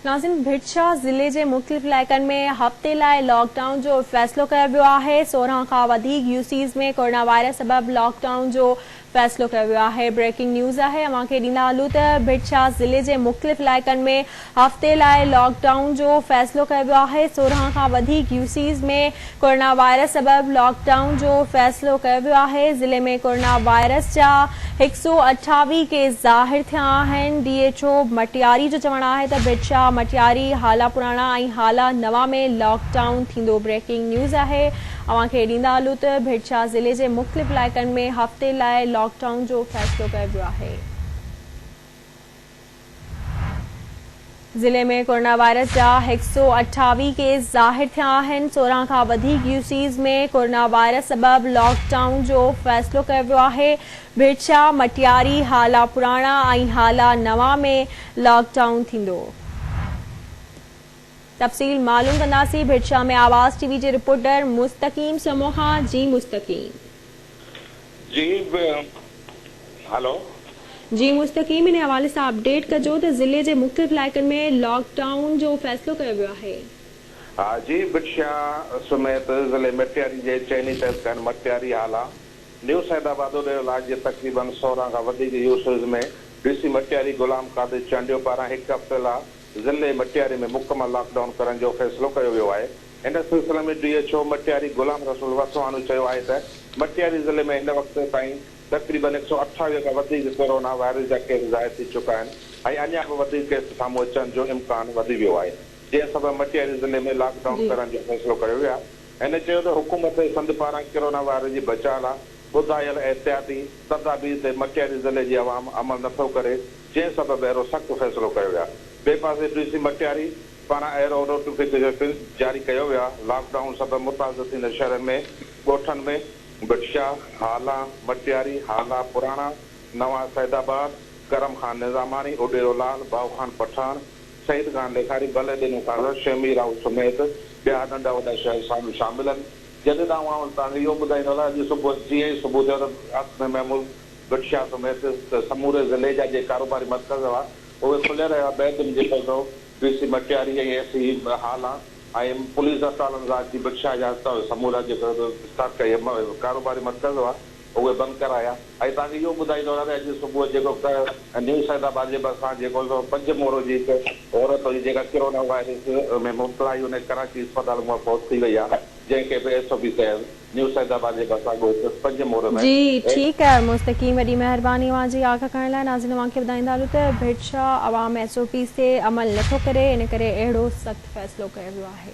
ناظرين ڀٽشاهه ضلعي جي مختلف علائقن ۾ هفتي لاء لاڪ ڊائون جو فيصلو ڪيو ويو آهي، 16 کان وڌيڪ يو سيز ۾ ڪورونا وائرس سبب لاڪ ڊائون جو فيصلو ڪيو ويو آهي. بريڪنگ نيوز آهي اوهان کي ڏيندا هلون ته ڀٽشاهه ضلعي جي مختلف علائقن ۾ هفتي لاء لاڪ ڊائون جو فيصلو ڪيو ويو آهي 16 کان وڌيڪ يو سيز ۾ ڪورونا وائرس سبب لاڪ ڊائون جو فيصلو ڪيو ويو آهي ضلعي ۾ ڪورونا وائرس جا 128 ڪيس ظاهر ٿيا آهن ڊي ايڇ او مٽياري جو چوڻ آهي ته ڀٽشاهه مٽياري هالا پراڻا ۽ هالا نوان ۾ لاڪ ڊائون ٿيندو بريڪنگ نيوز آهي اوهان کي ڏيندا هلون ته ڀٽشاهه ضلعي جي مختلف علائقن ۾ هفتي لاء لاڪ ڊائون جو فيصلو ڪيو ويو آهي. ضلعي ۾ ڪورونا وائرس جا 128 ڪيس ظاهر ٿيا آهن، 16 کان وڌيڪ يو سيز ۾ ڪورونا وائرس سبب لاڪ ڊائون جو فيصلو ڪيو ويو آهي، ڀٽشاهه، مٽياري، هالا پراڻا ۽ هالا نوان ۾ لاڪ ڊائون ٿيندو. تفصيل معلوم ڪنداسين ڀٽشاهه ۾ آواز ٽي وي جي رپورٽر مستقيم سمون کان جي مستقيم. جي هلو. جي مستقيم ان حوالي سان اپڊيٽ ڪجو ته ضلعي جي مختلف علائقن ۾ لاڪ ڊائون جو فيصلو ڪيو ويو آهي. ها جي ڀٽشاهه سميت ضلعي مٽياري جي چئني تعلقن مٽياري، هالا، نيو سيد آباد اڏيرو لاج جي تقريبن 16 کان وڌيڪ UCs ۾ D C Matiari Ghulam Qadir Chandio پاران هڪ هفتي لا ضلعي مٽياري ۾ مڪمل لاڪ ڊائون ڪرڻ جو فيصلو ڪيو ويو آهي. ان سلسلي ۾ D H O Matiari Ghulam Rasool Waswani چيو آهي ته مٽياري ضلعي ۾ هن وقت تائين تقريبن 128 کان وڌيڪ ڪورونا وائرس جا ڪيس ظاهر ٿي چڪا آهن ۽ اڃا به وڌيڪ ڪيس سامهون اچڻ جو امڪان وڌي ويو آهي جنهن سبب مٽياري ضلعي ۾ لاڪ ڊائون ڪرڻ جو فيصلو ڪيو ويو آهي. هن چيو ته حڪومت سنڌ پاران ڪرونا وائرس جي بچاء لا ٻڌايل احتياطي تدابير تي مٽياري ضلعي جي عوام عمل نٿو ڪري جنهن سبب اهڙو سخت فيصلو ڪيو ويو آهي. ٻئي پاسي ڊي سي مٽياري پاران اهڙو نوٽيفڪيشن پڻ جاري ڪيو ويو آهي. لاڪ ڊائون سبب متاثر ٿيندڙ شهرن ۾ ڳوٺن ۾ ڀٽشاهه، هالا، مٽياري، هالا پراڻا، نوان سيد آباد، ڪرم خان نظاماڻي، اڏيرو لال، ڀائو خان پٺاڻ، سعيد خان لغاري، بلي ڏنو خان، شيمي راهو سميت ٻيا ننڍا وڏا شهر شامل آهن. جڏهن ته آئون توهان کي اهو ٻڌائيندو هلان اڄ صبح جيئن ئي صبح ٿيو ته عاصم محمود ڀٽ شاهه سميت سموري ضلعي جا جيڪي ڪاروباري مرڪز هئا اهي کليل رهيا بعد ۾ جيڪو سو ڊي سي مٽياري ۽ اي سي هالا ۽ پوليس اسٽالن سان اچي ڀٽ شاهه جا سمورا جيڪو اسٽاڪ ڪاروباري مرڪز هئا اهي بند ڪرايا ۽ توهان کي اهو ٻڌائيندو هلان ته اڄ صبح جيڪو نيو سيد آباد جي ڀرسان جيڪو سو پنج مورو جي هڪ عورت هئي جيڪا ڪرونا وائرس ۾ مبتلا هئي ان ڪراچي اسپتال مان فوت ٿي وئي آهي جنهن کي به ايس او پي تحت نيو سيد آباد جي ڀرسان ڳوٺ پنج مورو ۾. جي ٺيڪ آهي مستقيم وڏي مهرباني اوهان جي آگاهه ڪرڻ لاء ناظرين اوهان کي ٻڌائيندا هلون ته ڀٽ شاهه عوام ايس او پيز تي عمل نٿو ڪري ان ڪري اهڙو سخت فيصلو ڪيو ويو آهي.